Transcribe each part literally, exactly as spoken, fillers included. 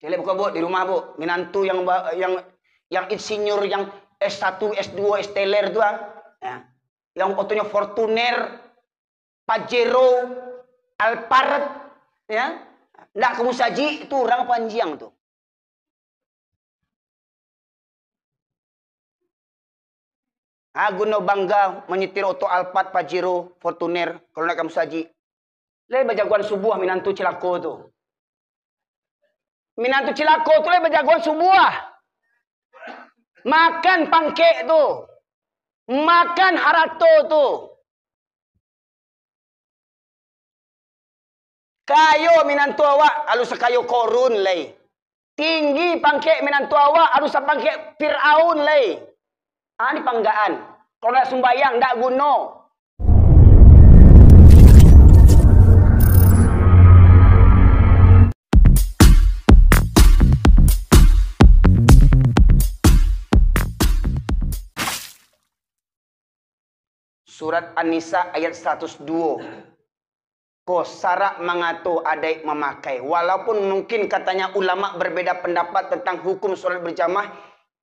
Caliak buka, Bu, di rumah, Bu. Minantu yang ba-, yang, yang insinyur, yang S satu, S dua, S teler tu, ah. Ya. Yang otonyo Fortuner, Pajero, Alphard, ya. Ndak ka musajik, itu urang apa anjiang tu? Ah, guno bangga manyetir oto Alphard, Pajero, Fortuner, kalau ndak ka musajik. Lai bajagoan subuah minantu cilako tu. Minantu cilako tu lai bajagoan subuah. Makan pangkek tu. Makan harato tu. Kayo minantu awak, alun sakayo Korun lai. Tinggi pangkek minantu awak, alun sapangkek Firaun lai. Ah, ni panggaan. Kalau ndak sumbayang, ndak guno. Surat An-Nisa ayat saratus duo. Ko sarak mangato adaik mamakai. Walaupun mungkin katanya ulama berbeda pendapat tentang hukum sholat berjamaah,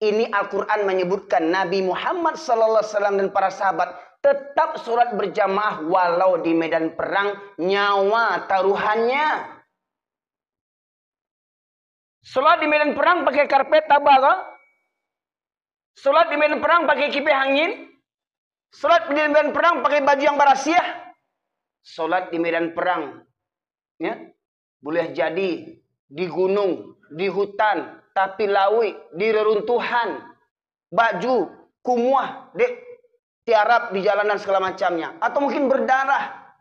ini Al-Quran menyebutkan Nabi Muhammad sallallahu alaihi wasallam dan para sahabat tetap sholat berjamaah walau di medan perang nyawa taruhannya. Sholat di medan perang pakai karpet tabah ko? Sholat di medan perang pakai kipas angin? Sholat di medan perang pakai baju yang barasiah? Sholat di medan perang, ya, boleh jadi di gunung, di hutan, tapi lauik, di reruntuhan, baju kumuah, dek tiarap di jalanan segala macamnya, atau mungkin berdarah.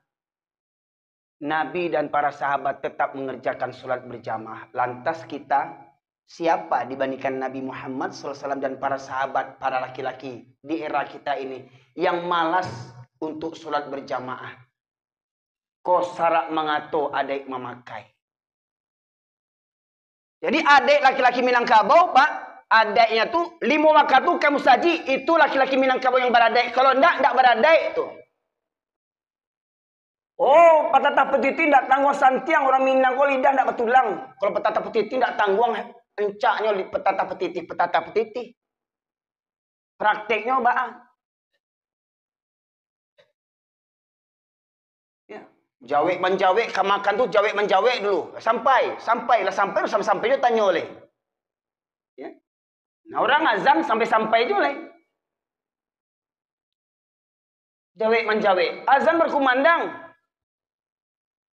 Nabi dan para sahabat tetap mengerjakan sholat berjamaah. Lantas kita, siapa dibandingkan Nabi Muhammad sallallahu alaihi wasallam dan para sahabat, para laki-laki di era kita ini yang malas untuk sholat berjamaah? Ko sarak mangato adaik mamakai. Jadi, adaik laki-laki Minangkabau, Pak, adaiknya tu limo wakatu ka musajik, itu laki-laki Minangkabau yang baradaik. Kalau ndak, ndak baradaik tu. Oh, patatah patitih ndak tangguang santiang, urang Minang ko lidah ndak batulang. Kalau patatah patitih ndak tangguang, encaknyo li-, patatah patitih, patatah patitih. Prakteknyo baa? Ya. Jawek manjawek, ka makan tu jawek manjawek dulu. Sampai, sampai lah, sampai, sampai, sampai jo tanyo lai. Ya. Nah, urang azan sampai-sampai jo lai. Jawek manjawek. Azan berkumandang.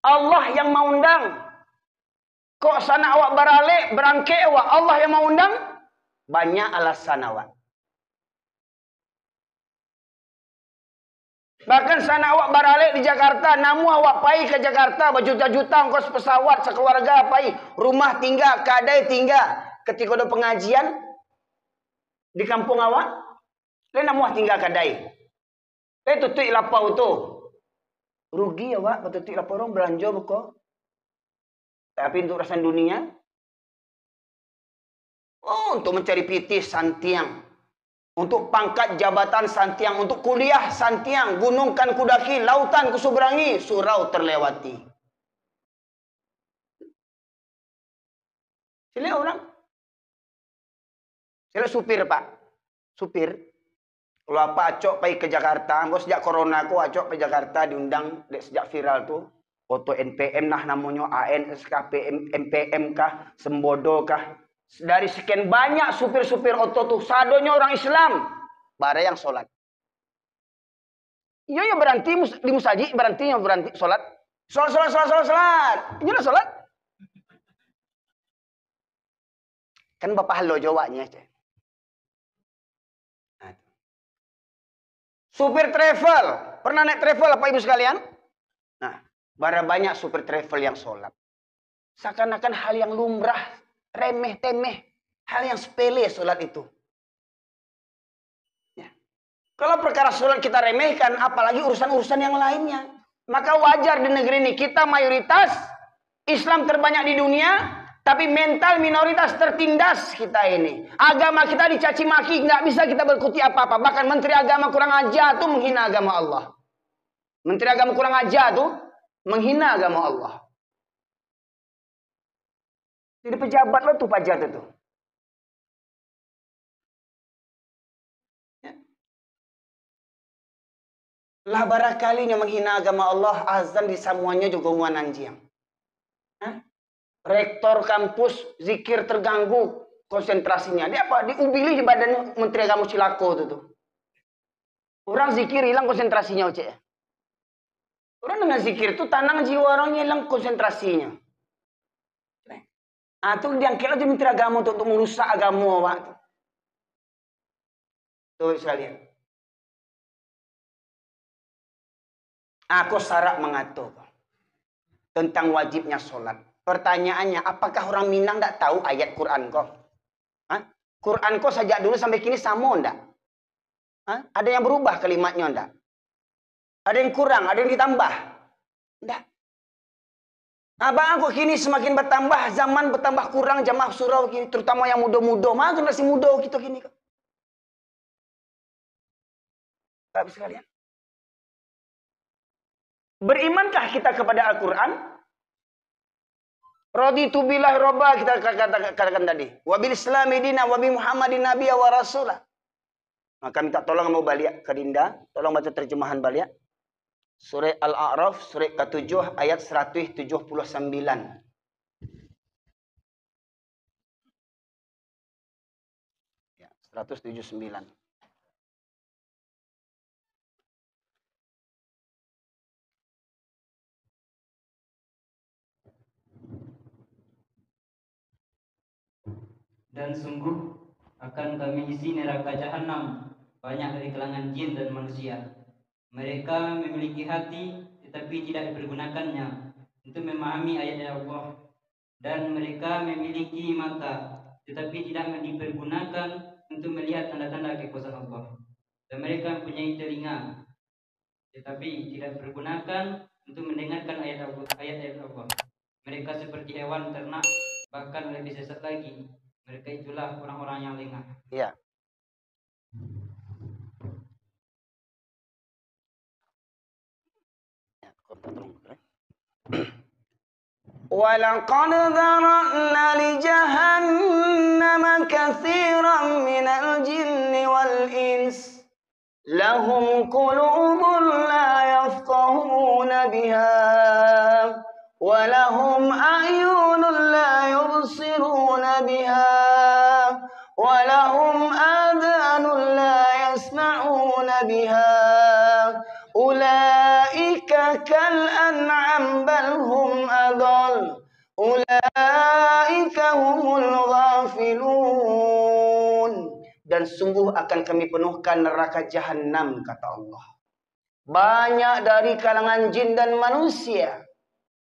Allah yang maundang. Kok sanak awak baralek, barangkek awak, Allah yang maundang? Banyak alasan awak. Bahkan sanak awak baralek di Jakarta, namuah awak pai ka Jakarta, bajuta-juta ongkos pesawat, sakaluarga pai, rumah tingga, kadai tingga. Katiko ado pangajian di kampuang awak, lai namuah tingga kadai. Lai tutuik lapau tu. Rugi awak batutuik lapau urang, balanjo beko. Tapi untuk urusan dunia, oh, untuk mancari pitih santiang, untuk pangkat jabatan santiang, untuk kuliah santiang, gunung kan kudaki, lautan kusuberangi, surau terlewati. Caliak urang. Caliak supir, Pak. Supir. Kalau apak acok pai ka Jakarta, anggo sajak corona ko acok pai Jakarta diundang dek sajak viral tu. Oto N P M nah namonyo, A N S kah, P M, M P M kah, Sembodo kah. Dari sekian banyak supir-supir oto tu, sadonyo urang Islam. Bara yang solat. Iyo, iyo, baranti mus-, di musajik, baranti, iyo, baranti, solat. Solat, solat, solat, solat, solat. Inyo lah solat. Kan bapahalo jo awaknyo, ceh. Nah, tu. Supir travel, pernah naik travel, Bapak Ibu sekalian? Nah, bara banyak supir travel yang solat. Seakan-akan hal yang lumrah, remeh-temeh, hal yang sepele solat itu. Ya. Kalau perkara solat kita remehkan, apalagi urusan-urusan yang lainnya. Maka wajar di negeri ini kita mayoritas Islam terbanyak di dunia, tapi mental minoritas tertindas kita ini. Agama kita dicaci maki, nggak bisa kita berkutik apa-apa. Bahkan Menteri Agama kurang ajar tu menghina agama Allah. Menteri Agama kurang ajar tu menghina agama Allah. Jadi pejabat lo tu paja tu, tu. Ya. Lah barakali nyo manghina agama Allah, azan disamuanyo jo gongongan anjiang. Hah? Rektor kampus zikir terganggu konsentrasinya. Dia apa? Diubili di badan Menteri Agama cilako tu, tu. Urang zikir hilang konsentrasinya, cek. Urang dengan zikir tu tanang jiwa urang, hilang konsentrasinya. Ah, tu diangkek lah tu Menteri Agama tu untuk merusak agama awak tu. Tu sekalian. Ah, ko syarak mangato ko tentang wajibnya solat. Pertanyaannya, apakah orang Minang ndak tahu ayat Quran ko? Hah? Quran ko sajak dulu sampai kini samo ndak? Hah? Ada yang berubah kalimatnyo ndak? Ada yang kurang, ada yang ditambah? Ndak. Abang kok kini semakin bertambah, zaman bertambah kurang jamaah surau kini, terutama yang mudo-mudo. Mano generasi mudo kito kini ko? Bapak Ibu sekalian. Berimankah kita kepada Al-Quran? Raditu billahi robba, kita kata-, kata-, katakan tadi. Wa bil islami dina, wa bi Muhammadin nabiyya wa rasula. Maka minta tolong mau baliak ka Dinda, tolong baca terjemahan baliak. Surah Al-A'raf, surah katujuh, ayat seratus tujuh puluh sembilan. Ya, seratus tujuh puluh sembilan. Dan sungguh akan Kami isi neraka Jahanam banyak dari kalangan jin dan manusia. Mereka memiliki hati, tetapi tidak dipergunakannya untuk memahami ayat-ayat Allah. Dan mereka memiliki mata, tetapi tidak dipergunakan untuk melihat tanda-tanda kekuasaan Allah. Dan mereka mempunyai telinga, tetapi tidak dipergunakan untuk mendengarkan ayat Allah, ayat-ayat Allah. Mereka seperti hewan ternak, bahkan lebih sesat lagi. Mereka itulah orang-orang yang lengah. Iya. ولقد ذرأنا لجهنم كثيرا من الجن والإنس لهم قلوب لا يفقهون بها ولهم أعين لا يبصرون بها ولهم آذان لا يسمعون بها أولئك كالأنعام بل هم أضل أولئك هم الغافلون. Dan sungguh akan Kami penuhkan neraka Jahanam, kata Allah, banyak dari kalangan jin dan manusia.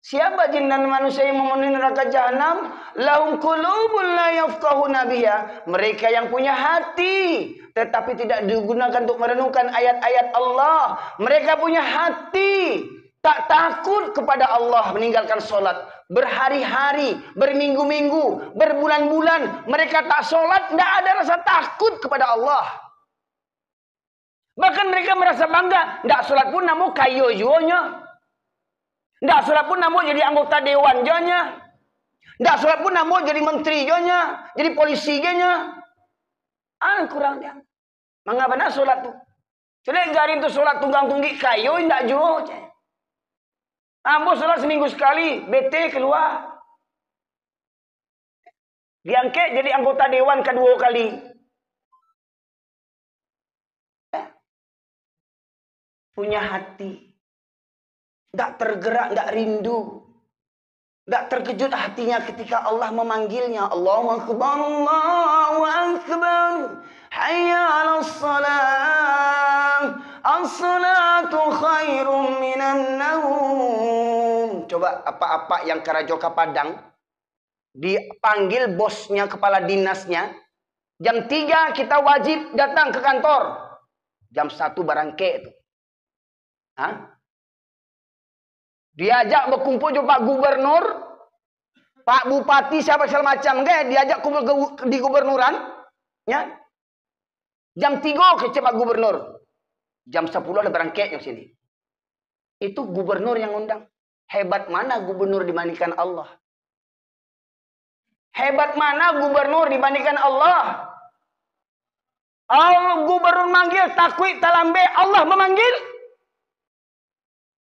Siapa jin dan manusia yang memenuhi neraka Jahanam? Lahum qulubun la yafqahuna biha. Mereka yang punya hati, tetapi tidak digunakan untuk merenungkan ayat-ayat Allah. Mereka punya hati tak takut kepada Allah, meninggalkan sholat berhari-hari, berminggu-minggu, berbulan-bulan. Mereka tak sholat, tidak ada rasa takut kepada Allah. Bahkan mereka merasa bangga, ndak sholat pun namo kayo juo nyo. Ndak sholat pun namo jadi anggota dewan juo nyo. Ndak sholat pun namo jadi menteri juo nyo, jadi polisi juo nyo. Ah, kurang dia. Manga bana sholat tu. Cuma garin tu sholat tunggang tunggik kayo indak juo, ceh. Ambo sholat seminggu sekali, bete keluar. Diangkek jadi anggota dewan kaduo kali. Punya hati. Ndak tergerak, ndak rindu. Ndak terkejut hatinya ketika Allah memanggilnya. Allahu Akbar, Allahu Akbar. Hayya ala salah. As-salatu khairum minan naum. Coba apak-apak yang karajo ka Padang, dipanggil bosnya, kepala dinasnya, jam tiga kita wajib datang ke kantor. Jam satu barangkek tu. Hah? Diajak bakumpul jo Pak Gubernur, Pak Bupati, siapa segala macam, kan? Diajak kumpul ke, di gubernuran, ya. Jam tigo kecek Pak Gubernur. Jam sepuluh lah barangkek yang sini. Itu gubernur yang undang. Hebat mana gubernur dibandingkan Allah? Hebat mana gubernur dibandingkan Allah? Allah gubernur manggil, takuik talambek, Allah mamanggil.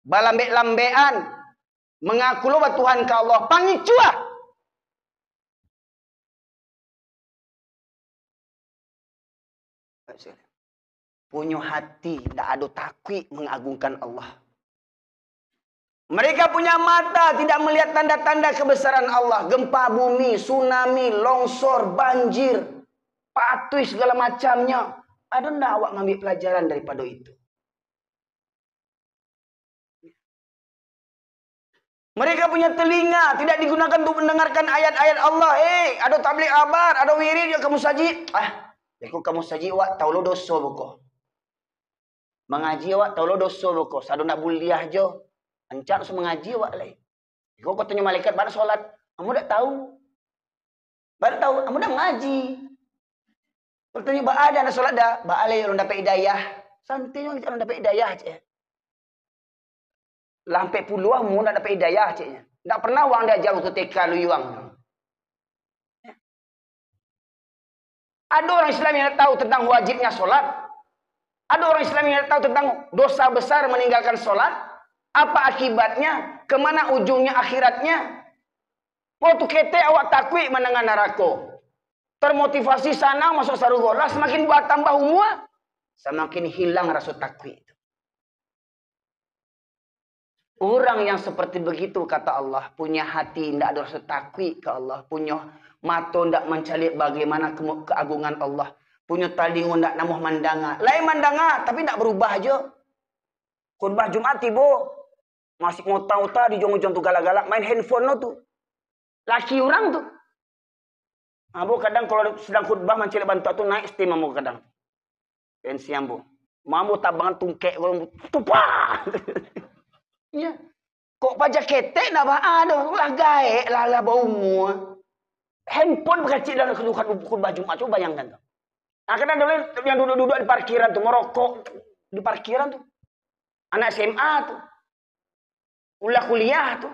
Balambek-lambekan, mangaku lo batuhan ka Allah, pangicuah. Punyo hati, ndak ado takuik mangagungkan Allah. Mereka punya mata tidak melihat tanda-tanda kebesaran Allah, gempa bumi, tsunami, longsor, banjir, patuih segala macamnya. Ado ndak awak ngambil pelajaran daripado itu? Mereka punya telinga tidak digunakan untuk mendengarkan ayat-ayat Allah. Eh, ado tabligh abar, ado wirid, yo ka musajik. Ah, beko ka musajik wak, tau lo doso beko. Mangaji awak tau lo doso beko, sado nak buliah jo. Ancak su mangaji awak lai. Iko katonyo malaikat, "Bana solat?" "Ambo dak tau." "Bana tau?" "Ambo dak mangaji." Katonyo, "Baa dah nak solat dah?" "Baa lai, alun dapek hidayah." Santai jo, alun dapek hidayah, cek. Lah ampek puluah umua ndak dapek hidayah, ceknya. Ndak pernah wang diaja waktu T K luyuang. Ado urang Islam yang ndak tahu tentang wajibnya solat? Ado urang Islam yang ndak tahu tentang dosa besar meninggalkan solat? Apa akibatnya? Kemana ujungnya akhiratnya? Waktu ketek awak takuik mandanga narako. Termotivasi sanang masuk sarugo. Lah semakin batambah umua, semakin hilang raso takuik tu. Urang yang seperti begitu, kata Allah, punya hati indak ado raso takuik ka Allah, punyo mato indak mancaliak bagaimana kemu-, keagungan Allah, punyo talingo indak namuah mandanga. Lai mandanga, tapi indak berubah jo. Khutbah Jumat tibo, masih ngota-ngota di ujuang-ujuang tu, galak-galak main handphone lo tu. Laki urang tu. Ambo kadang kalau sadang khutbah mancaliak bantuak tu, naik steam ambo kadang. Pensi ambo. Ambo tabangan tungkek ko, tupah. Iyo. Kok paja ketek ndak baa doh, lah gaek, lah, lah baumua. Handphone bakacik dalam khutbah Jumat, cubo bayangkan tu. Nah, kadang dulu yang duduk-duduk di parkiran tu, merokok di parkiran tu. Anak S M A tu. Ulah kuliah tu.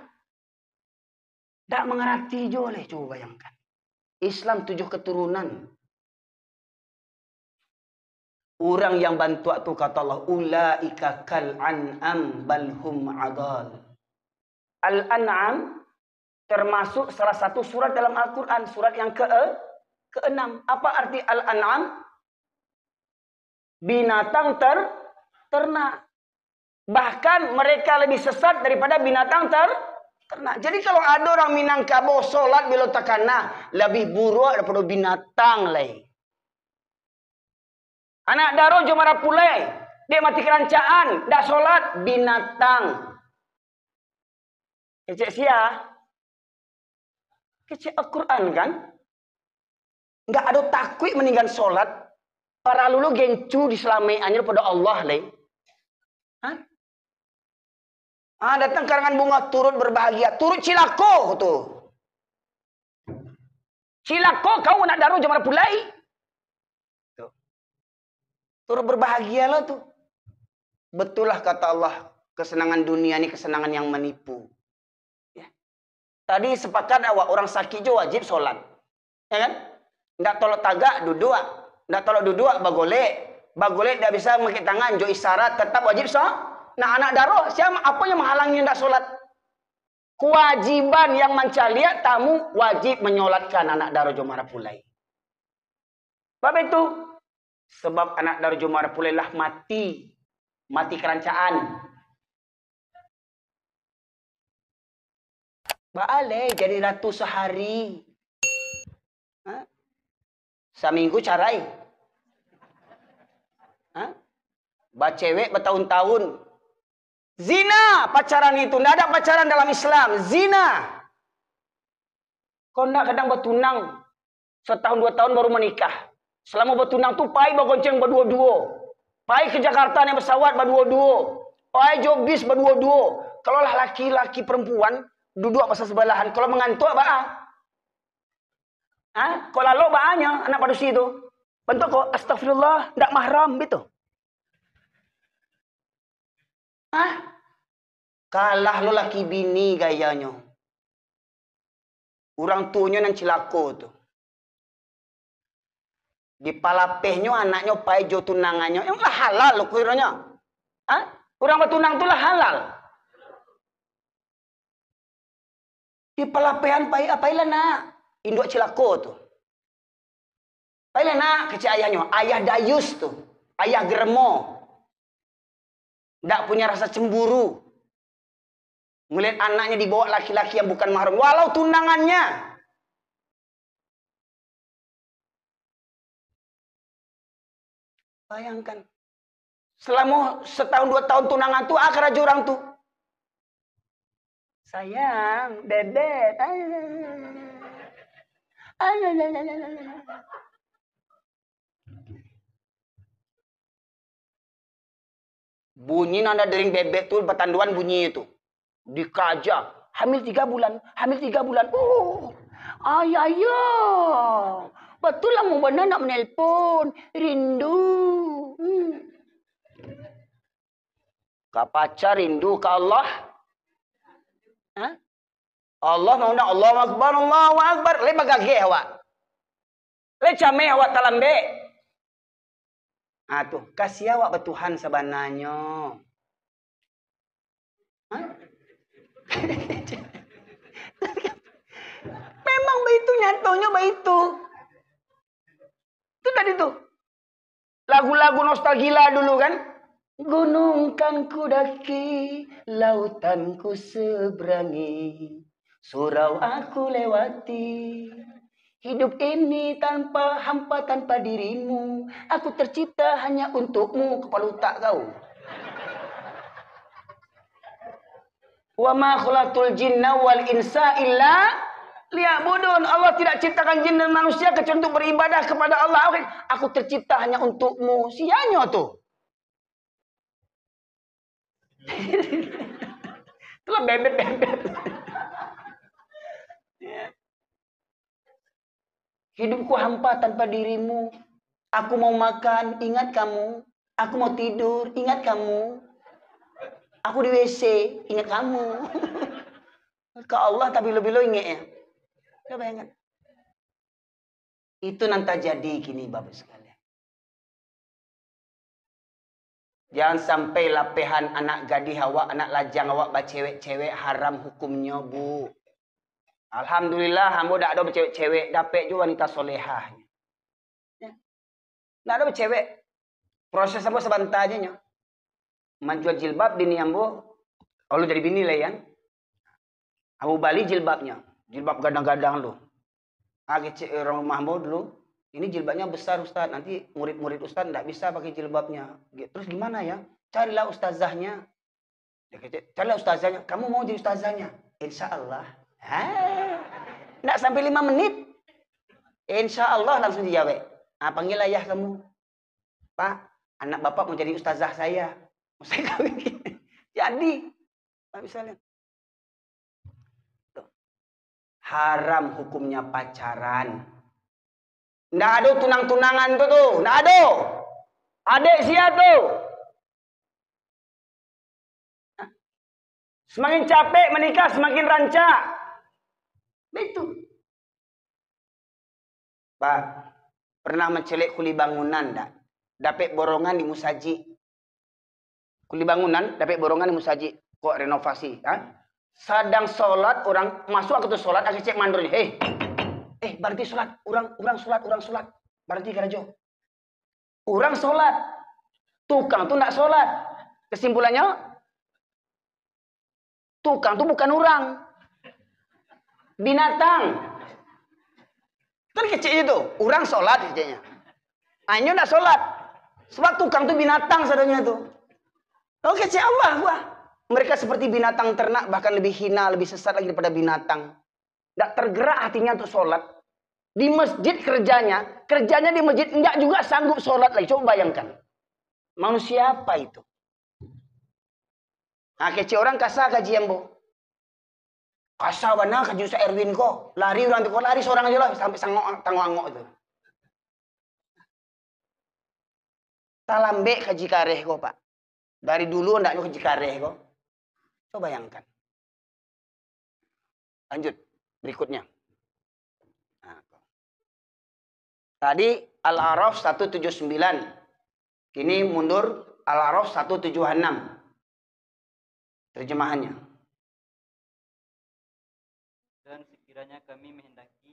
Ndak mangarati juo lai, cubo bayangkan. Islam tujuah keturunan. Urang yang bantuak tu, kata Allah, "Ulaika kal an'am bal hum adal." Al-An'am termasuk salah satu surat dalam Al-Quran, surat yang ke, keenam. Apa arti Al-An'am? Binatang ter-, ternak. Bahkan mereka lebih sesat daripada binatang ter-, ternak. Jadi, kalau ado urang Minangkabau solat bilo takana, labiah buruak daripado binatang lai. Anak Daro jo Marapulai, dek mati karancaan, ndak solat, binatang. Kecek sia? Kecek Al-Quran, kan? Ndak ado takuik maninggan solat. Paralu lo gencu disalamaikannyo daripada Allah lai. Hah? Ah, datang karangan bunga turut berbahagia, turut cilako tu. Cilako kau anak Daro jo Marapulai. Tu. Turut berbahagialah tu. Betullah kata Allah, kesenangan dunia ni kesenangan yang menipu. Ya. Tadi sepakat awak, urang sakik jo wajib solat. Ya kan? Ndak tolok tagak, duduak. Ndak tolok duduak, bagolek. Bagolek ndak bisa mangakek tangan, jo isyarat, tetap wajib so-, nah, anak Daro, sia, apo yang manghalangi ndak solat? Kewajiban yang mancaliak tamu wajib manyolatkan anak Daro jo Marapulai. Sabab itu, sabab anak Daro jo Marapulai lah mati, mati karancaan. Baa lai jadi ratu sahari? Hah? Saminggu carai? Hah? Bacewek batahun-tahun? Zina pacaran itu, ndak ada pacaran dalam Islam, zina. Kau ndak kadang batunang, satahun dua tahun baru manikah. Salamo batunang tu pai bagonceng baduo-duo. Pai ka Jakarta naik pesawat baduo-duo. Pai jo bis baduo-duo. Kalau lah laki-laki perempuan, duduak basabalahan. Kalau mangantuak, baa? Ha? Kok lalok baanyo anak padusi tu? Bantuak ko, "Astagfirullah, ndak mahram," bitu. Hah? Kalah lo laki bini gayanyo. Urang tuonyo nan cilako tu. Dipalapehnyo anaknyo pai jo tunangannyo. Emang lah halal lo kironyo? Hah? Urang batunang tu lah halal. Dipalapehan pai, "Ah, pailah nak. Induak cilako tu. Pailah nak," kecek ayahnyo. Ayah dayus tu. Ayah germo. Ndak punya rasa cemburu. Ngeliat anaknya dibawa laki-laki yang bukan mahram. Walau tunangannya. Bayangkan. Selama setahun dua tahun tunangan tu, ah, karajo urang tu. Sayang, bebek. Ah. Ah, la, la, la, la, la, la. Bunyi nanda dering bebek tu, batanduan bunyi tu. Dikaja. Hamil tiga bulan, hamil tiga bulan. Oh, ayah, ayah. Betul lah, mau benar nak menelpon. Rindu. Hmm. Ka pacar rindu ka Allah. Hah? Allah maundang, Allahu Akbar, Allahu Akbar. Lai bagageh awak. Lai cameh awak talambek. Ah, tu, kasih awak batuhan sabananyo. Hah? Memang baitu, nyatonyo baitu. Tu tadi tu. Lagu-lagu nostalgia dulu kan? Gunung kan ku daki, lautan ku seberangi, surau aku lewati. Hidup ini tanpa hampa, tanpa dirimu. Aku tercipta hanya untukmu, kepala utak kau. "Wa ma khalaqtul jinna wal insa illa liya'budun." Allah tidak ciptakan jin dan manusia kecuali untuk beribadah kepada Allah. Oke, "Aku tercipta hanya untukmu." Sianyo tu? Itulah bebek-bebek. Hidupku hampa tanpa dirimu. Aku mau makan, ingat kamu. Aku mau tidur, ingat kamu. Aku di W C, ingat kamu. Ka Allah tabilo-bilo ingeknyo. Coba bayangkan. Itu nan tajadi kini, Bapak sekalian. Jangan sampai lapehan anak gadih awak, anak lajang awak bacewek-cewek, haram hukumnyo, Bu. Alhamdulillah, ambo dak ado bacewek-cewek, dapek juo wanita solehah. Ya. Dak ado bacewek. Proses ambo sabanta aja nyo. Manjua jilbab bini ambo, kalau jadi bini lah, Yan. Ambo bali jilbabnyo, jilbab gadang-gadang tu. Ah, kecek urang rumah ambo dulu, "Ini jilbabnya besar, Ustaz, nanti murid-murid Ustaz ndak bisa pakai jilbabnya." Ge-, "Terus gimana, ya?" "Carilah ustazahnya." Dia kecek, "Carilah ustazahnya." "Kamu mau jadi ustazahnya?" "Insya Allah." Ha, ndak sampai lima menit. "Insya Allah," langsung dijawab. "Ah, panggil ayah kamu." "Pak, anak bapak mau jadi ustazah saya. Mau saya kawin." Jadi, Pak, misalnya. Tuh. Haram hukumnya pacaran. Ndak ado tunang-tunangan tu, tu. Ndak ado. Adek sia tu. Semakin capek menikah, semakin rancak. Itu. Pak, pernah mencelek kuli bangunan ndak? Dapek borongan di musajik. Kuli bangunan, dapek borongan di musajik. Kok renovasi, ha? Sadang sholat, orang masuk waktu sholat, kecek mandor ni, "Hei, eh, berhenti sholat. Orang, orang sholat, orang sholat. Berhenti karajo." Urang sholat, tukang tu ndak sholat. Kesimpulannya, tukang tu bukan urang. Binatang. Kan kecek itu, urang sholat keceknya. Anyo ndak sholat. Sebab tukang tu binatang sadonyo tu. Oh, kecek Allah gua. Mereka seperti binatang ternak, bahkan lebih hina, lebih sesat lagi daripada binatang. Ndak tergerak hatinya untuk sholat. Di masjid kerjanya, kerjanya di masjid, ndak juga sanggup sholat lagi. Coba bayangkan. Manusia apa itu? Nah, kecek orang kasa kaji ambo. Kasa bana kaji Ustaz Erwin ko. Lari urang tu ko, lari sorang ajo lah, sampai sangok, tangok-angok tu. Talambek kaji kareh ko, Pak. Dari dulu andaknyo kaji kareh ko. Coba bayangkan. Lanjut, berikutnya. Tadi Al-A'raf satu tujuh sembilan. Kini mundur Al-A'raf satu tujuh enam. Terjemahannya. Dan sekiranya kami menghendaki,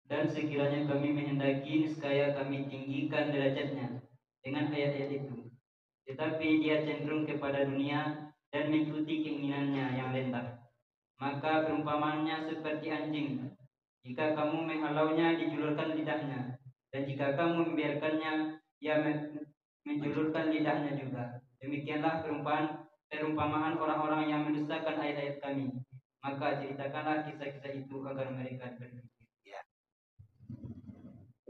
dan sekiranya kami menghendaki, niscaya kami tinggikan derajatnya dengan ayat-ayat itu. Tetapi dia cenderung kepada dunia dan mengikuti keinginannya yang rendah. Maka perumpamaannya seperti anjing. Jika kamu menghalaunya, dijulurkan lidahnya. Dan jika kamu membiarkannya, ia me-, menjulurkan lidahnya juga. Demikianlah perumpamaan, perumpamaan orang-orang yang mendustakan ayat-ayat Kami. Maka ceritakanlah kisah-kisah itu agar mereka berpikir. Ya.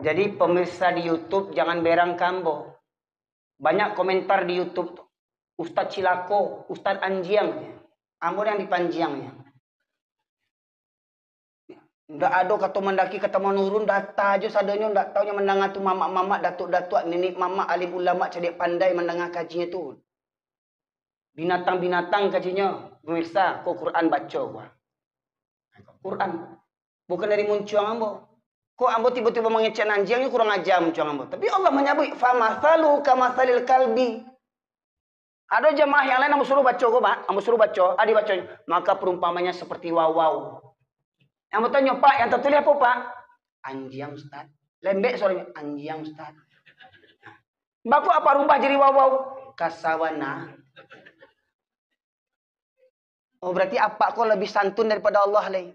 Jadi, pemirsa di YouTube, jangan berang ka ambo. Banyak komentar di YouTube tu. "Ustaz cilako, ustaz anjiang." Ambo yang dipanjiang ya. Ndak ado kato mandaki, kato manurun, data jo sadonyo, ndak tahu nyo mandanga tu mamak-mamak, datuk-datuk, nenek mamak, alim ulama, cadiak pandai mandanga kajinyo tu. Binatang-binatang kajinyo, pemirsa, ko Quran baco gua. Quran. Bukan dari muncuang ambo. Kok ambo tiba-tiba mangecek anjiang, kurang aja muncuang ambo. Tapi Allah manyabuik, "Famathalu kamasalil kalbi." Ado jamaah yang lain ambo suruh baco ko, Mak. Ambo suruh baco, ah, dibaco. "Maka perumpamannya seperti wawau." Yang ambo tanyo, "Pak, yang tertulis apa, Pak?" "Anjiang, Ustaz." Lembek suaranyo, "Anjiang, Ustaz." "Bako apa rubah jadi wawau?" "Kasawana." Oh, berarti apak ko lebih santun daripada Allah lai.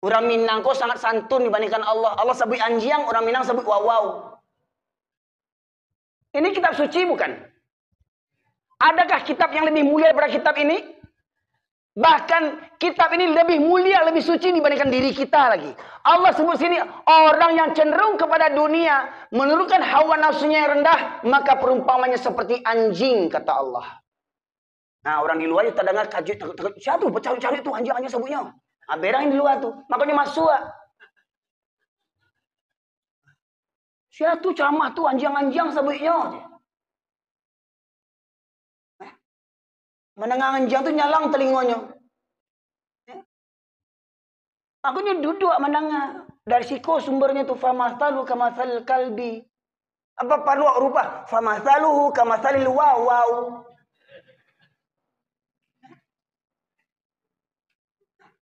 Urang Minang ko sangat santun dibandingkan Allah. Allah sabuik anjiang, urang Minang sabuik wawau. Ini kitab suci bukan? Adakah kitab yang lebih mulia daripada kitab ini? Bahkan kitab ini lebih mulia, lebih suci dibandingkan diri kita lagi. Allah sebut sini, orang yang cenderung kepada dunia, menurutkan hawa nafsunya yang rendah, maka perumpamannya seperti anjing, kata Allah. Nah, orang di luar tu tadanga kajuik, takut, takut. "Sia tu bacaruik-caruik tu, anjiang-anjiang sabuiknyo?" Ah, berang di luar tu. Makonyo masuak. "Sia tu caramah tu, anjiang-anjiang sabuiknyo?" Eh? Mandanga anjiang tu nyalang talingonyo. Eh? Makonyo duduak mandanga. Dari siko sumbernyo tu, "Famathalu kamathal kalbi." Apa paralu awak rubah? "Famathaluhu kamasalil wawau."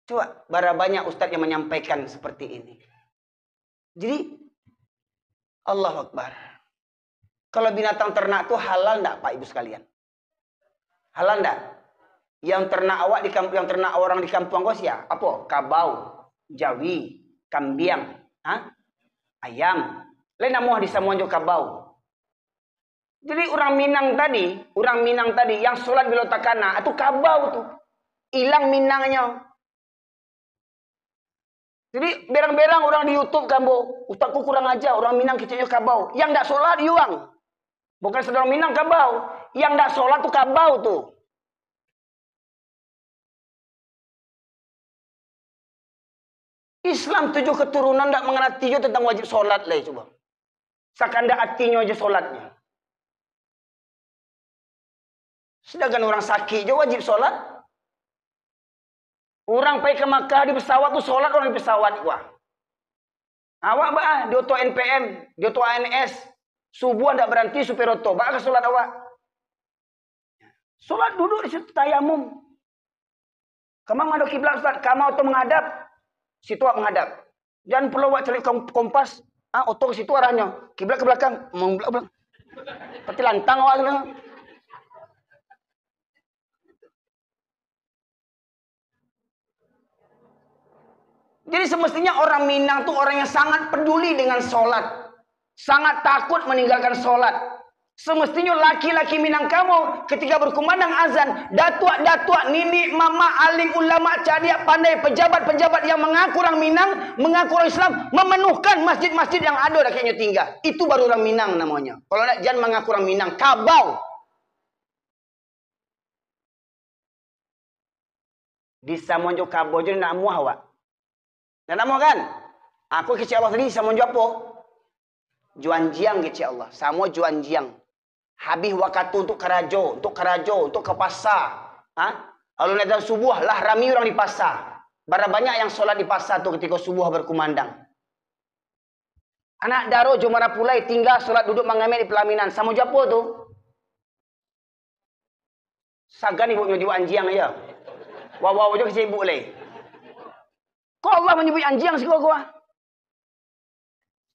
Coba, bara banyak ustaz yang menyampaikan seperti ini. Jadi, Allahu Akbar. Kalau binatang ternak tu halal ndak, Pak Ibu sekalian? Halal ndak? Yang ternak awak di kamp-, yang ternak orang di kampuang ko sia? Apo? Kabau, jawi, kambiang, ha? Ayam. Lain namo di samuan jo kabau. Jadi urang Minang tadi, urang Minang tadi yang solat bilo takana, itu kabau tu. Ilang Minangnyo. Jadi, berang-berang urang di YouTube ka ambo, "Ustaz ko kurang aja, urang Minang keceknyo kabau." Yang ndak solat, yuang. Bukan sadang Minang kabau. Yang ndak solat tu kabau tu. Islam tujuh keturunan ndak mangarati jo tentang wajib solat lai, cubo. Sakandak atinyo aja solatnyo. Sedangkan urang sakik jo wajib solat. Urang pai ka Makkah di pesawat tu solat urang di pesawat, wah. Awak baa, di oto N P M, di oto A N S, subuah ndak baranti supir oto, baa ka solat awak? Solat duduak di situ, tayamum. Kama madok kiblat, Ustaz? Kama oto menghadap, situ awak menghadap. Jan pulo awak cari kom-, kompas, ah, oto ke situ arahnyo, kiblat ke belakang, mambelak-belak. Pati lantang awak tu. Jadi semestinya orang Minang tu orang yang sangat peduli dengan solat. Sangat takut meninggalkan solat. Semestinya laki-laki Minangkabau ketika berkumandang azan, datuak-datuak, nini, mamak, alim, ulama, cadiak, pandai, pejabat-pejabat yang mengaku orang Minang, mengaku orang Islam, memenuhkan masjid-masjid yang ada dakeknyo tinggal. Itu baru orang Minang namanya. Kalau nak jan mengaku orang Minang, kabau. Di samuan jo kabau jo nak amuah awak. Nak amuah kan? Aku kecek Allah tadi samuan jo apo? Jo anjiang kecek Allah. Samo jo anjiang. Habih wakatu untuk karajo, untuk karajo, untuk ka pasa. Ha? Lalu nak subuah lah rami urang di pasa. Bara banyak yang solat di pasa tu katiko subuah bakumandang. Anak daro jo marapulai tingga solat duduak mangamek di palaminan. Samo jo apo tu? Sagan ibu nyujuak anjiang aja. Wawau jo kecek ibu lai. Kok Allah manyubuik anjiang siko ko ah?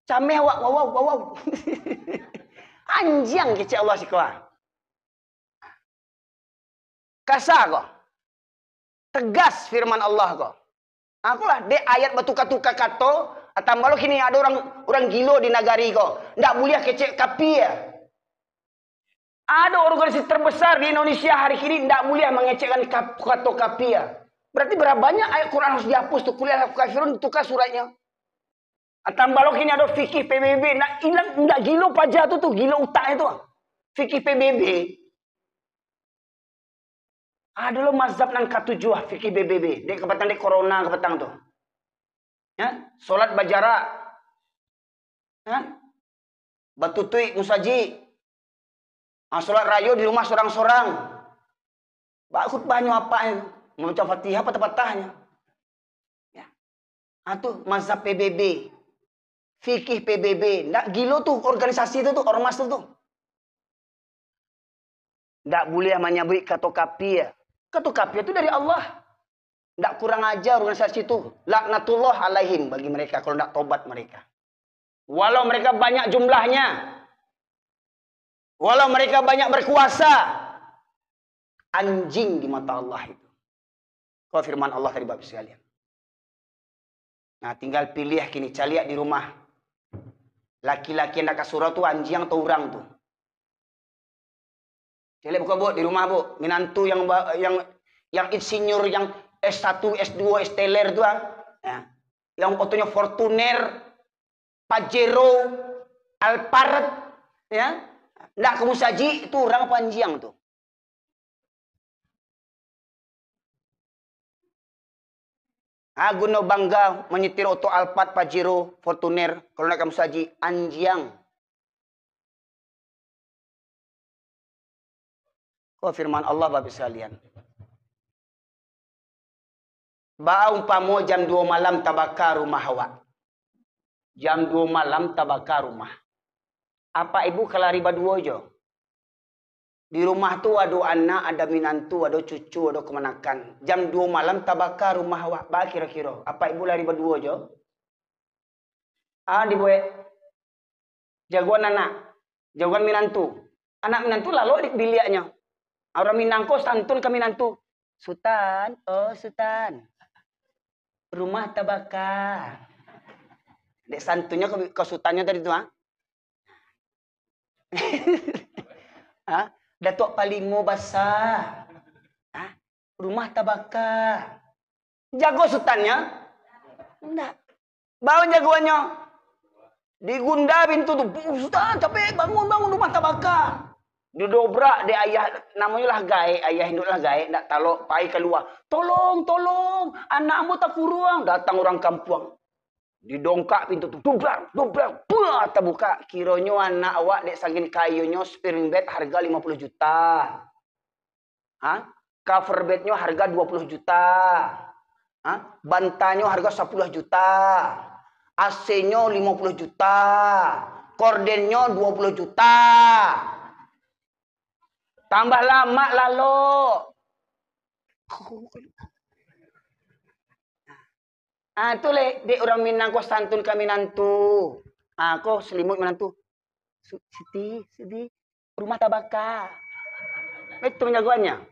Cameh awak, wawau, wawau. Anjiang kecek Allah siko ah. Kasa ko. Tegas firman Allah ko. Akolah, dek ayat batuka-tuka kato, atambah lo kini ado urang, urang gilo di nagari ko. Ndak buliah kecek kapia. Ado organisasi terbesar di Indonesia hari kini ndak buliah mangecekkan kap-, kato kapia. Berarti bara banyak ayat Quran harus dihapus tu, Qul ya ayyuhal kafirun, tuka suratnyo. Atambah lo kini ado fikih P B B, ndak ilang, ndak gilo paja tu, tu gilo utaknyo tu. Fikih P B B. Ado lo mazhab nan katujuah fikih P B B. Dek kapatang, dek corona kapatang tu. Ya, solat bajarak. Ya. Batutuik musajik. Ah, solat rayo di rumah sorang-sorang. Bak khutbahnyo apaknyo, mambaco Fatihah patah-patahnyo. Ya. Ah, tu mazhab P B B. Fikih P B B. Ndak gilo tu organisasi tu, tu, ormas tu, tu. Ndak buliah manyabuik kato kapia. Kato kapia tu dari Allah. Ndak kurang aja organisasi tu. Laknatullah alaihim bagi mereka kalau ndak tobat mereka. Walau mereka banyak jumlahnya, walau mereka banyak berkuasa, anjing di mata Allah itu. Kau firman Allah tadi, Bapak sekalian. Nah, tinggal pilih kini, caliak di rumah. Laki-laki yang ndak ka surau tu anjiang atau urang tu? Caliak buka, Bu, di rumah, Bu. Minantu yang ba-, yang, yang insinyur, yang S satu, S dua, S teler tu, ah. Ya. Yang otonyo Fortuner, Pajero, Alphard, ya. Ndak ka musajik, itu urang apa anjiang tu? Ah, guno bangga manyetir oto Alphard, Pajero, Fortuner, kalau ndak ka musajik, anjiang. Ko firman Allah, Bapak sekalian. Baa umpamo jam duo malam tabaka rumah awak. Jam duo malam tabaka rumah. Apak ibu ka lari baduo jo. Di rumah tu ado anak, ado minantu, ado cucu, ado kamanakan. Jam duo malam tabaka rumah awak. Baa kiro-kiro? Apak ibu lari baduo jo. Ah, dibuek. Jagoan anak, jagoan minantu. Anak minantu lalok di biliaknyo. Urang Minang ko santun ka minantu. "Sutan, oh Sutan, rumah tabaka." Dek santunnyo ka, ka sutannyo tadi tu, ha? Ha? "Datuak Palimo basa. Ha? Rumah tabaka." Jago sutannyo? Ndak. Baa jagoannyo? Digunda pintu tu. "Sutan, capek, bangun, bangun, rumah tabaka." Didobrak dek ayah, namonyo lah gaek, ayah induak lah gaek, ndak talok, pai kalua. "Tolong, tolong, anak ambo takuruang." Datang urang kampuang. Didongkak pintu tu, dobrak, dobrak, buah, tabukak. Kironyo anak awak dek saking kayonyo spring bed harga limo puluah juta. Ha? Cover bednyo harga dua puluah juta. Ha? Bantanyo harga sapuluah juta. A C-nyo limo puluah juta. Kordennyo dua puluah juta. Tambah lamak lalok. Ah, tu leh, dek urang Minang ko santun ka minantu. Ah, ko salimuik minantu. "Su-, Siti, Siti, rumah tabaka." Itu jagoannyo.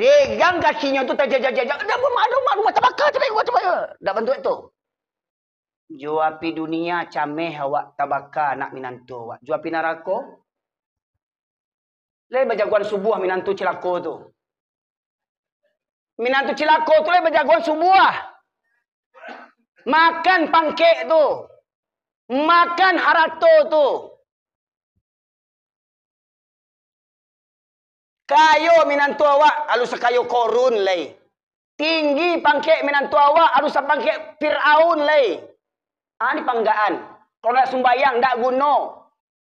Degang kakinyo tu tajajak-jajak. "Ado rumah, ado rumah, rumah tabaka, capek, rumah tabaka." Ndak bantuak tu. Jo api dunia cameh awak tabaka anak minantu awak. Jo api narako. Lai bajagoan subuah minantu cilako tu. Minantu cilako tu lai bajagoan subuah. Makan pangkek tu. Makan harato tu. Kayo minantu awak, alun sakayo Korun lai. Tinggi pangkek minantu awak, alun sapangkek Firaun lai. Ah, ni panggaan. Kalau ndak sumbayang, ndak guno.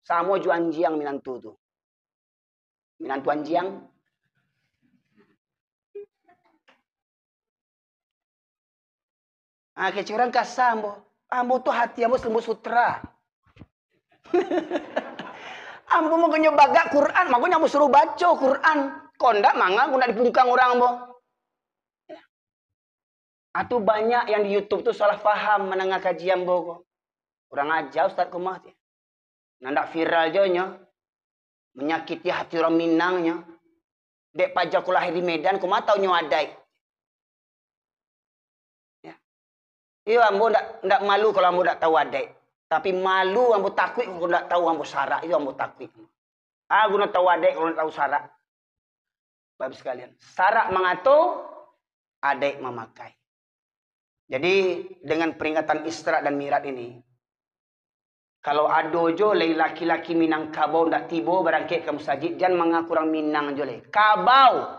Samo jo anjiang minantu tu. Minantu anjiang. Ah, kecek urang kasa ambo. Ambo tu hati ambo selembut sutra. Ambo makonyo bagak Quran, makonyo ambo suruh baco Quran. Kok ndak manga, kok ndak dipungkang urang ambo. Ah, tu banyak yang di YouTube tu salah paham mandanga kaji ambo ko. Kurang aja Ustaz ko mah, ti. Nan dak viral jo nyo. Manyakiti hati urang Minang nyo. Dek paja ko lahir di Medan, ko mah tau nyo adaik. Ya. Iyo, ambo ndak, ndak malu kalau ambo ndak tau adaik. Tapi malu ambo takuik kalau ndak tau ambo sarak. Iyo, ambo takuik. Ah, guno tau adaik kalau ndak tau sarak. Bapak Ibu sekalian, sarak mangato, adaik mamakai. Jadi, dengan peringatan Isra dan Mi'raj ini, kalau ado jo lai laki-laki Minangkabau ndak tibo barangkek ka musajik, jan manga kurang Minang jo lai. Kabau.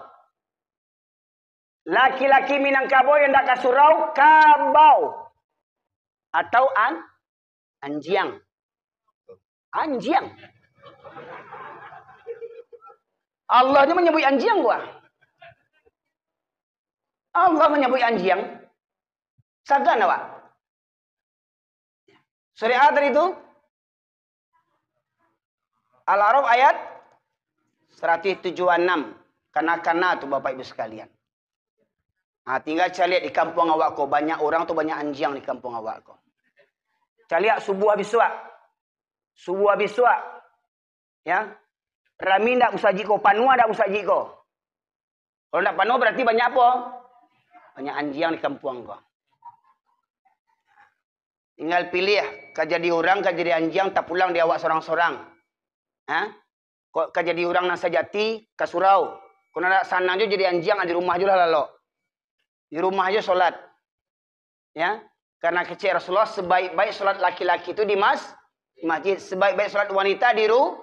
Laki-laki Minangkabau yang ndak ka surau, kabau. Atau an-, anjiang. Anjiang. Allah nyo manyabuik anjiang, buah. Allah manyabuik anjiang. Sagan awak. Surah A tadi tu? Al-A'raf ayat seratus tujuh puluh enam. Kana-kana tu, Bapak Ibu sekalian. Ha, tinggal caliak di kampuang awak ko, banyak urang tu, banyak anjiang di kampuang awak ko. Caliak subuah bisuak. Subuah bisuak. Ya. Rami ndak musajik ko, panuah ndak musajik ko. Kalau ndak panuah, berarti banyak apo? Banyak anjiang di kampuang ko. Tinggal pilih, ka jadi urang, ka jadi anjiang, tapulang di awak sorang-sorang. Ha? Kok ka jadi urang nan sajati, ka surau. Kok nan dak sanang jo jadi anjiang, di rumah jo lah lalok. Di rumah jo solat. Ya, karena kecek Rasulullah, sebaik-baik solat laki-laki itu di mas-, di masjid, sebaik-baik solat wanita di ru-,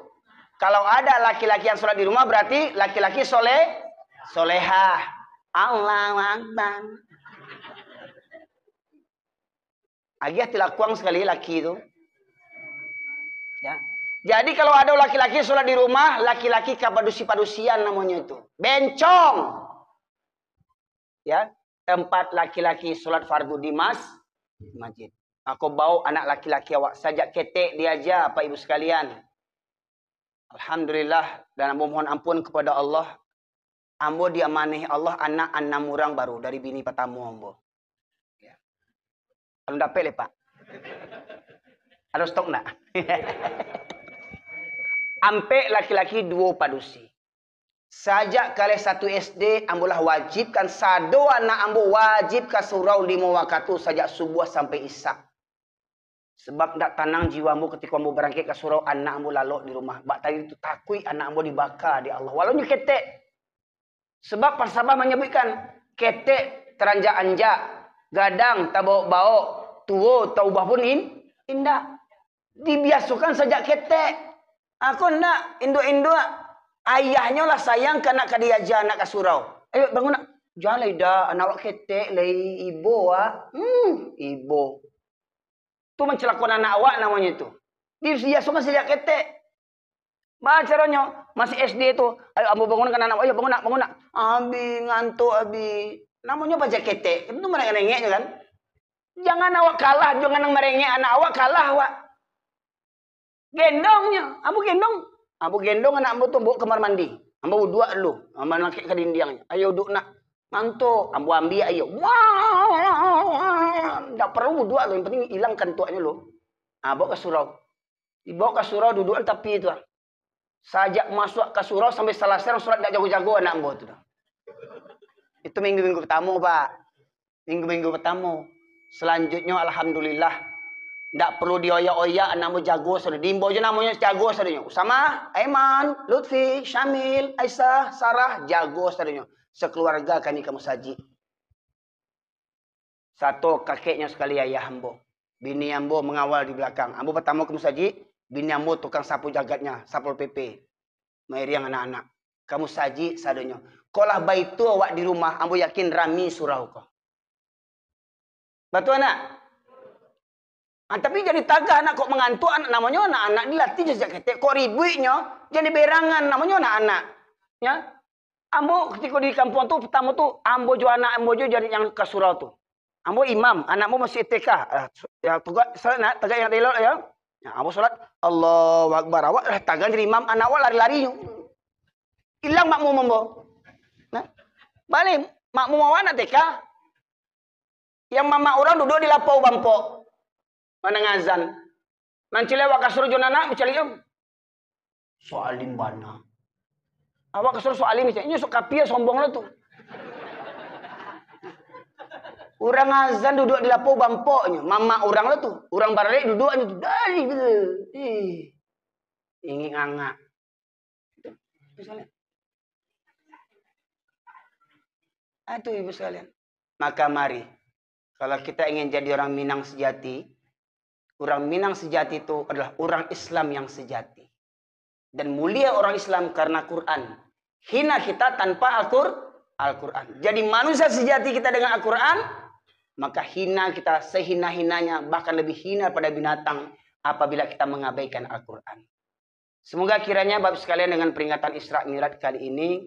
kalau ada laki-laki yang solat di rumah, berarti laki-laki soleh, solehah. Allahu Akbar. Agiah tilakuang sekali laki itu. Ya. Jadi kalau ada laki-laki solat di rumah, laki-laki kapadusi-padusian namanya itu. Bencong. Ya, tempat laki-laki solat fardu di mas-, masjid. Mako, bawa anak laki-laki awak sajak ketek diaja, Bapak Ibu sekalian. Alhamdulillah, dan ambo mohon ampun kepada Allah. Ambo diamanah Allah anak anam urang baru dari bini patamo ambo. Ya. Kalau dapek le, Pak. Ada stok ndak? Ampek laki-laki, duo padusi. Sajak kaleh satu S D, ambo lah wajibkan sado anak ambo wajib ka surau limo wakatu sajak subuah sampai isak. Sebab ndak tanang jiwa ambo katiko ambo barangkek ka surau, anak ambo lalok di rumah. Bak tadi tu takuik anak ambo dibaka dek Allah. Walau nyo ketek. Sebab falsafah manyabuikkan, ketek taranjak-anjak, gadang tabaok-baok, tuo taubah pun in-, indak. Dibiasokan sajak ketek. Ako ndak, induak-induak, ayahnyo lah sayang ka anak ka diaja anak ka surau. Ayo bangun nak. Jan lai dah, anak awak ketek lai, ibo wak. Hmm, ibo. Tu mancalakoan anak awak namonyo tu. Dibiasokan sajak ketek. Baa caronyo, masih S D tu, ayo ambo bangunkan anak, ayo bangun nak, bangun nak. Abi, ngantuk abi. Namonyo paja ketek, itu marengek-rengeknyo kan. Jangan awak kalah, jangan nan marengek anak awak kalah awak. Gendongnyo, ambo gendong. Ambo gendong anak ambo tu, ambo ka kamar mandi. Ambo uduak dulu, ambo nangkek ka dindiang. Ayo uduak nak. Ngantuk, ambo ambiak ayo. Wah, ndak paralu uduak tu, yang penting ilang kantuaknyo dulu. Ah, baok ka surau. Dibaok ka surau, duduakan tapi tu ah. Sajak masuak ka surau sampai salasai solat, dak jago-jago anak ambo tu dah. Itu minggu-minggu pertamo, Pak. Minggu-minggu pertamo. Selanjutnyo, alhamdulillah. Dak perlu dioyak-oyak, anak ambo jago sadonyo. Diimbau jo namonyo, jago sadonyo. Usama, Aiman, Lutfi, Syamil, Aisyah, Sarah, jago sadonyo. Sakeluarga kami ka musajik. Sato kakeknyo sakali ayah ambo. Bini ambo mangawal di balakang. Ambo patamo ka musajik, bini ambo tukang sapu jagatnya, Satpol P P. Mairiang anak-anak. Ka musajik sadonyo. Kok lah baitu awak di rumah, ambo yakin rami surau ko. Batua ndak? Ah, tapi jadi tagah anak kok mangantuak, anak namonyo anak-anak dilatih jo sajak ketek, kok ribuiknyo, jadi berangan namonyo anak-anak. Ya. Ambo katiko di kampuang tu, patamo tu, ambo jo anak ambo jo jadi yang ka surau tu. Ambo imam, anak ambo masih T K. Ah, so-, ya, tegak, salat nak, tegak yang elok ya. Ya, ambo salat, Allahu Akbar. Awak lah tagan jadi imam, anak awak lari-lari. Ilang makmum ambo. Nah, balik makmum awak anak T K. Yang mamak urang duduak di lapau bampok. Mandanga azan. Nan ciek awak kasuruah jo anak, bacaliak, "Soalim bana." Awak kasuruah soalim, inyo sok kapia sombong lo tu. Urang azan duduak di lapau bampoknyo, mamak urang lo tu. Urang baralek duduaknyo tu. Dari tu. Ih. Ingin ngangak. Misalnya. Ah, itu, Ibu sekalian. Maka mari, kalau kita ingin jadi orang Minang sejati, orang Minang sejati itu adalah orang Islam yang sejati. Dan mulia orang Islam karena Quran. Hina kita tanpa Al-Qur-, Al-Quran. Jadi manusia sejati kita dengan Al-Quran, maka hina kita sehina-hinanya, bahkan lebih hina daripada binatang apabila kita mengabaikan Al-Quran. Semoga kiranya Bapak sekalian dengan peringatan Isra Mi'raj kali ini,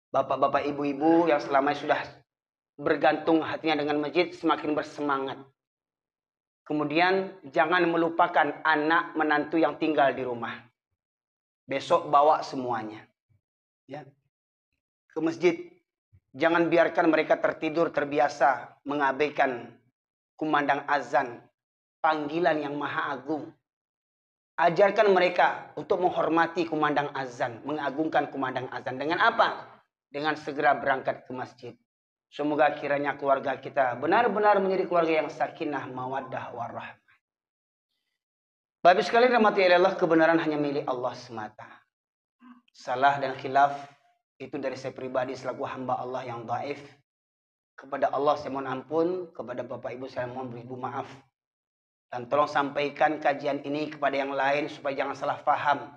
bapak-bapak, ibu-ibu yang selama ini sudah bergantung hatinya dengan masjid semakin bersemangat. Kemudian jangan melupakan anak menantu yang tinggal di rumah. Besok bawa semuanya. Ya. Ke masjid. Jangan biarkan mereka tertidur terbiasa mengabaikan kumandang azan, panggilan yang maha agung. Ajarkan mereka untuk menghormati kumandang azan, mengagungkan kumandang azan. Dengan apa? Dengan segera berangkat ke masjid. Semoga kiranya keluarga kita benar-benar menjadi keluarga yang sakinah, mawaddah, warahmah. Bapak sekalian rahmati Allah, kebenaran hanya milik Allah semata. Salah dan khilaf itu dari saya pribadi selaku hamba Allah yang dhaif. Kepada Allah saya mohon ampun, kepada Bapak Ibu saya mohon beribu maaf. Dan tolong sampaikan kajian ini kepada yang lain supaya jangan salah faham.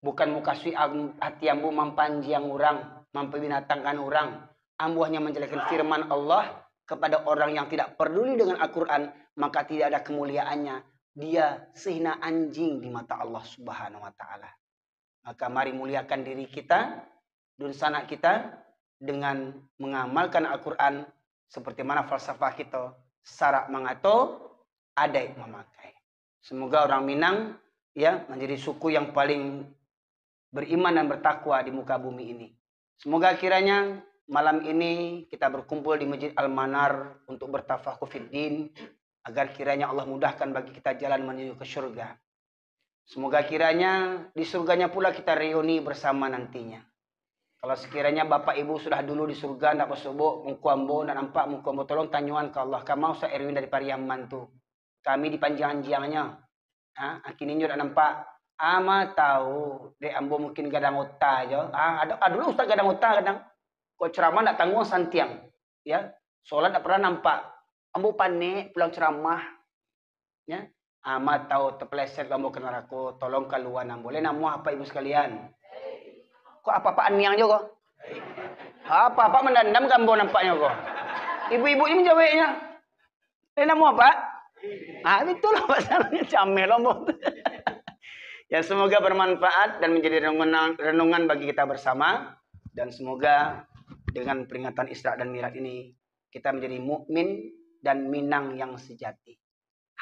Bukan mukasuik am-, hati ambo mampanjiang urang, mampabinatangkan urang. Ambo hanya menjelaskan firman Allah kepada orang yang tidak peduli dengan Al-Quran, maka tidak ada kemuliaannya. Dia sehina anjing di mata Allah Subhanahu wa Ta'ala. Maka mari muliakan diri kita, dunsanak kita, dengan mengamalkan Al-Quran seperti mana falsafah kita, sarak mangato, adaik mamakai. Semoga orang Minang, ya, menjadi suku yang paling beriman dan bertakwa di muka bumi ini. Semoga kiranya malam ini kita berkumpul di Masjid Al-Manar untuk bertafakuh fid din, agar kiranya Allah mudahkan bagi kita jalan menuju ke surga. Semoga kiranya di surganya pula kita reuni bersama nantinya. Kalau sekiranya Bapak Ibu sudah dulu di surga, ndak basobok muko ambo, ndak nampak muko ambo, tolong tanyoan ka Allah, kama Ustaz Erwin dari Pariaman tu. Kami dipanjiang-anjiangnyo. Ha, kini nyo dak nampak. Ama tahu, dek ambo mungkin gadang ota jo. Ah, ado, ah, dulu ustaz gadang ota kadang. Kok ceramah ndak tangguang santiang. Ya, solat ndak pernah nampak. Ambo panek pulang ceramah. Ya. Ama tahu tepeleset ambo ka narako, tolong kalua ambo. Lai namuah apak ibu sekalian? Kok apak-apak aniang jo ko? Apak-apak mandandam ka ambo nampaknyo ko. Ibu-ibu ni manjaweknyo. Eh, namo apa? Ah, itulah pasalnyo, cameh lombok. Ya, semoga bermanfaat dan menjadi renungan, renungan bagi kita bersama. Dan semoga dengan peringatan Isra dan Mi'raj ini, kita menjadi mukmin dan Minang yang sejati.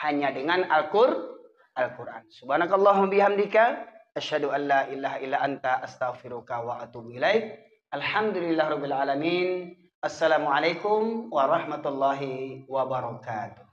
Hanya dengan Al-Qur-, Al-Quran. Subhanakallahumma bihamdika, asyhadu an la ilaha illa anta, astaghfiruka wa atubu ilaik. Alhamdulillahirabbil alamin. Assalamualaikum warahmatullahi wabarakatuh.